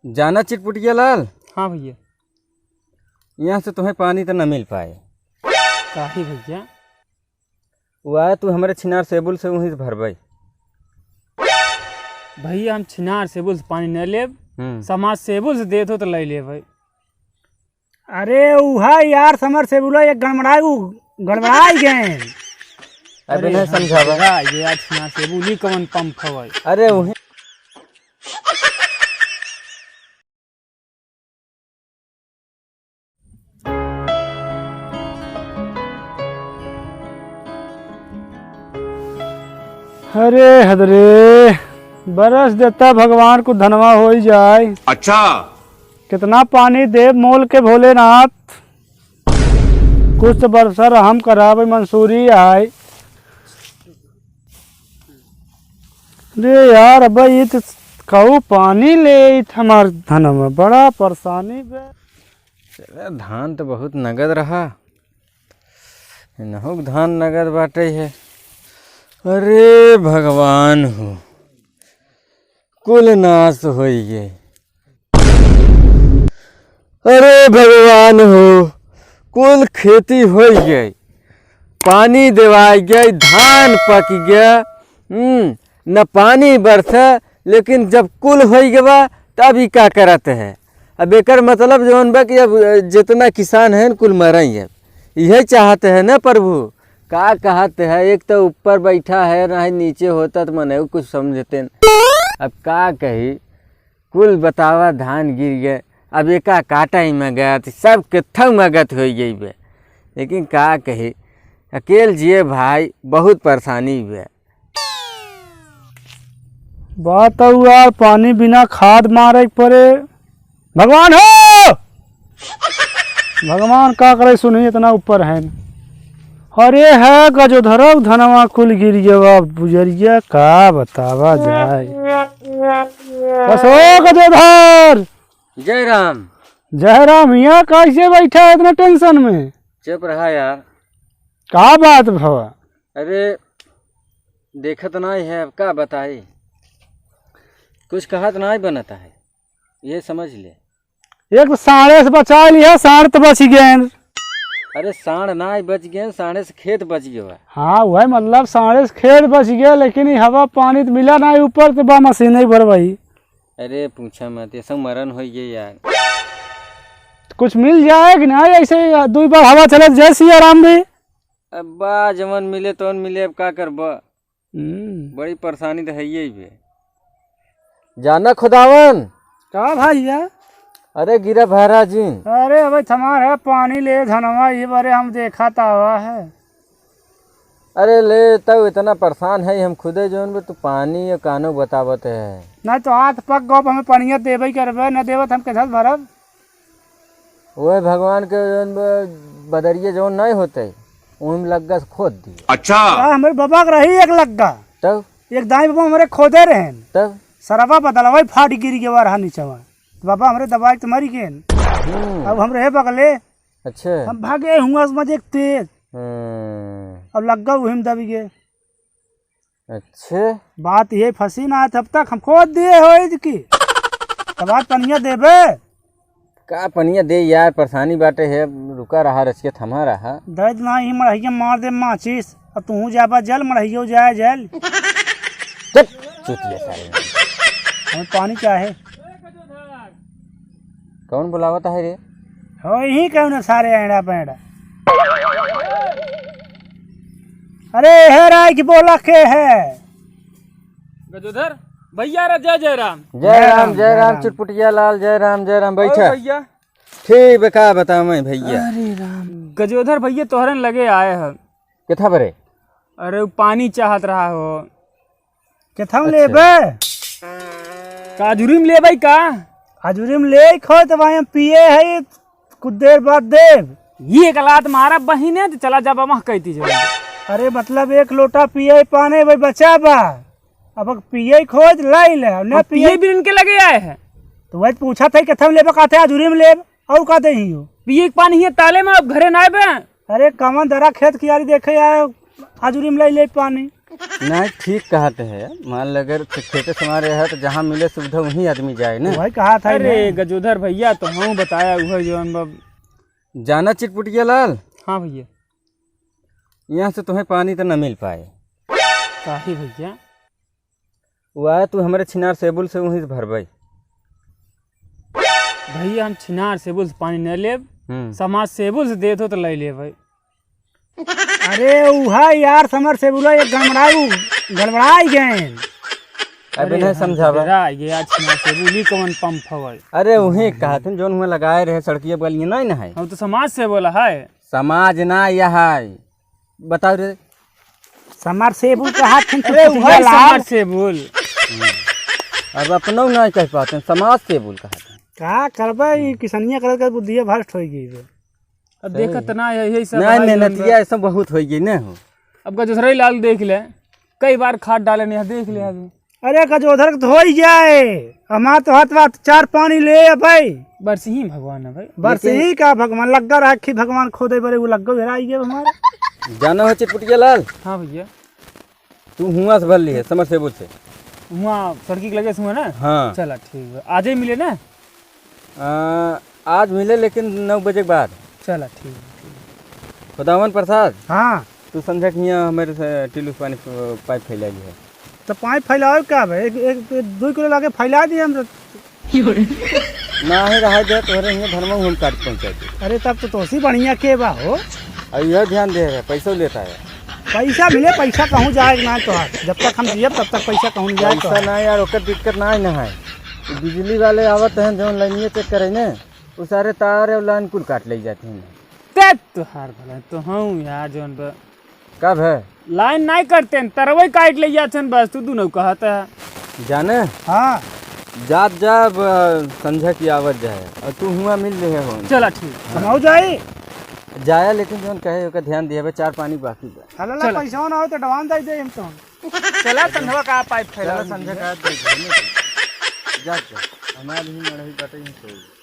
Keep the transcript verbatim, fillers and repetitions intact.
जाना चिटपुटिया लाल? हाँ भइया। यहाँ से तुम्हें पानी तो न मिल पाए। काहे भइया? वो आया, तू हमरे छिनार सेबुल से वहीं से भरबे। भइया, हम छिनार सेबुल से पानी न लेब, हम्म। समाज सेबुल से देत हो तो ले लेब भाई। अरे उहा यार, समर सेबुला एक गड़बड़ाई, उ गड़बड़ाई गए। अब अरे इन्हें हाँ, समझावा। भइया, ये आज छिनार सेबुल ही कौन पंप हवे? अरे उहे। अरे हदरे, बरस देता भगवान, कुछ धनवा होई जाए। अच्छा। कितना पानी देब मोल के भोलेनाथ, कुछ तो बरसा रहम करावे मंसूरी आए। अरे यार, अब ये तो कहू पानी लेइत हमार धनवा, बड़ा परेशानी बे। चला, धान तो बहुत नगद रहा, इनहू के धान नगद बाटे है। अरे भगवान हो, कुल नाश होई गए। अरे भगवान हो, कुल खेती होई गए, पानी देवाई गए, धान पक गया, हम्म, न पानी बरसे, लेकिन जब कुल होई गवा, तब ई का करत है? अब एकर मतलब जौन बा कि अब जितना किसान हैं, कुल मरई है, यही चाहत है ना प्रभु। का कहत है, एक तो ऊपर बैठा है, ना ही नीचे होता तो मने कुछ समझते न। अब का कही, कुल बतावा धान गिर गए, अब एका काटा ही मगत, सब केथऊ मगत होई गई बे। लेकिन का कही, अकेल जिए भाई, बहुत परेशानी बे। बात तो यार, पानी बिना खाद मारे के परे। भगवान हो! भगवान का करे, सुनही इतना ऊपर है। अरे है गजोधरक धनवा कुल गिर गवा, बुजरिया का बतावा जाए। बस हो गजोधर। जय राम। जय राम, यहाँ कैसे बैठा है इतना tension में? चुप रहा यार। का बात भवा? अरे, देखत नाई है, अब का बताई, कुछ कहत नाई बनता है, ये समझ ले। एक तो साँड़े से बचा लिया, साँड़ तो बच गए। अरे, साँड़ नाई बच गए, साँड़े से खेत बच गया। हाँ, वही मतलब, साँड़े से खेत बच गया, लेकिन ये हवा पानी तो मिला ना, ऊपर तो बा मशीन नहीं भरवाई। अरे, पूछा मत, ये सब मरण हो गए यार। कुछ मिल जाए कि ना, ऐसे ही दुई बार हवा चलत जय सिया राम भी। अब बा, जवन मिले तवन मिले, अब का करबा? हम्म। बड़ी परेशानी तो है ही बे। जाना खुदावन। का भइया? अरे गिरा भैरा जी। अरे अबे थमार है पानी ले धनवा, ये बारे हम देखा तावा है। अरे ले तब इतना परेशान है हम खुदे जौन बे, तू पानी या कानो बतावत है। ना तो हाथ पक गो, हमें पनिया देबे करबे, न देवत हम कैसे भरब? ओए भगवान के जौन ब-, बदरिया जौन नहीं होते, ओहिम लग्गा से खोद दिए। अच्छा। आ, हमरे बाबा के रही एक लग्गा। तब? एक दाई बाबा हमरे खोदे रहेन। तब? सरवा बदलवा ही फाट गिर गवा रहा नीचवा। बाबा हमरे दबाई के तो मरी गए। हम्म। अब हम रहे बगले। अच्छा। हम भागे हुआ समझ एक तेज। हम्म। अब लग्गा उहिम दबी गए। अच्छे। बात ये फंसी ना, तब तक हम खोद दिए हो इद की। तब आज पनिया देबे? का पनिया दे यार, परेशानी बाटे है, रुका रहा, रचिया थमा रहा। दर्द ना ही मड़हिया मार दे माचिस, और तू जाबा जल, मड़हियो जाए जल। चुप, चुतिया सारे। हमें पानी चाहे। कौन बुलावत है रे? हो ही कौन सारे ऐड़ा पैड़ा। अरे हे राय की बोला के है? गजोधर भैया रे, जय जय राम। जय जय राम, राम, जय जय राम, राम। चुटपुटिया लाल, जय राम, जय राम, और बैठा। भैया? ठीक बे, का बताऊं मैं भैया? अरे राम। गजोधर भैया तोहरन लगे आए हैं। किथा बरे? अरे वो पानी चाहत रहा हो। केथम अच्छा। लेबे? का अजुरी में लेबै का? अजुरी में ले खो तो भाई हम पिए है, कुछ देर बाद देब। ये एक लात मारा बहिने तो चला जाबा वहाँ कहती जो। अरे मतलब एक लोटा पिए पाने भाई बचा बा। अब पिए खोज लाई ले, ना अब पिए पिए बिन के लगे आए हैं। तो वही पूछा था केथम लेबे, कहते अजुरी में लेब, और का दे ही हो? पिए के पानी है ताले में, अब घरे ना आबे। अरे कमन दरा खेत कियारी देखे आए, अजुरी में ले ले पानी। नहीं, ठीक कहत है। मान ल, अगर खेते समारे है, तो जहाँ मिले सुविधा, वहीं आदमी जाए ना। वही कहत है अरे, ना। गजोधर भइया, तो हम बताया, उहे जौन बा। जाना चिटपुटिया लाल? हाँ भइया। यहाँ से तुम्हें पानी तो न मिल पाए। काहे भइया? वो आए, तू हमरे छिनार सेबुल से वहीं से भरबे। भइया, हम छिनार सेबुल से पानी न लेब, हम्म। समाज सेबुल से देत हो तो ले लेब भाई। अरे उहा यार, समर सेबुल एक गड़बड़ाई, गड़बड़ाई गए। अब अरे इन्हें हम समझावा। डरा गए, आज छिनार सेबुल ही कौन पंप हवे? अरे उहे कहत हन, जौन हुआ लगाए रहे सड़किया बगलिया, नहीं ना है। हम तो समाज सेबुल है। समाज ना यह है, बताओ रे। समर सेबुल कहत हन, अरे, चुटपुटिया वही लाल। समर सेबुल। हम्म। अब अपनौ नहीं कह पाते, समाज सेबुल कहत हन। का करबे, ई किसनिया कर कर बुद्धिया भ्रष्ट होइ गई बे। अब सही। देखत ना है, यही सब नहीं, हाल मेहनतिया जौन बा। ऐसा बहुत होइ गई ना हो। अब गजोधर लाल देख ले, कई बार खाद डाले नहीं, देख ले अभी। अरे गजोधर के तो होइ जाए, हमार तो हाथ बात चार पानी ले अबै। बरसही भगवान है भाई। बरसही लेकिन का भगवान, लग्गा रहा कि भगवान खोदे बरे, वो लग्गो हेरा आई गए हमारे। जाना हो चिटपुटिया लाल? हाँ भइया। तू हुआं से भर लिहे, समर सेबुल से। हुआं सड़की के लगे से हुआं ना? हाँ। चला ठीक बा। आजे मिले ना? आ, आज मिले लेकिन नौ बजे के बाद। चला ठीक बा, ठीक बा। खुदावन प्रसाद। हाँ। तू संझा के हियाँ हमरे से टिल्लू से पानी प-, पाइप फैला लिहे। तो पाइप फैलावे का बे? एक, एक, एक दुइ किलो लाके फैला दिए हम तो। नाही रहा दे, तोहरे हियाँ धर्मऊ हम काट पहुँचा दे। अरे तब तो तोसी बढ़िया के बा हो। अब यह ध्यान दे रहे, पैसो लेता है। पैसा मिले, पैसा कहूँ जाए ना तोहार। जब तक हम जियब तब तक पैसा कहूँ जाए पैसा तोहार। ना यार, ओकर दिक्कत ना है, ना है। बिजली वाले आवत हैं, जौन लाइनिया चेक करे ने, उ सारे तार और लाइन कुल काट ले जाते हैं। ते तोहार भला तो हूँ यार, जौन बा। कब है? लाइन नाहीं कटते हैं, तरवई काट ले जाते हैं बस, तू दुनौ कहत है। जाने? हाँ। जात जा, ब-, संझा की आवत जाए, और तू हुआं मिल रहे हो। चला ठीक। हाँ। हम हो जाए। जाया, लेकिन जौन कहे ओकर ध्यान दिए बे, चार पानी बाकी बा। हला चला। पैसा ना हो तो डवान दे दे हम तो। चला संझवा का पाइप फैला चला दे। संझा का दे दे। जा, जा। हमार ही मड़ही बाटे ही सही।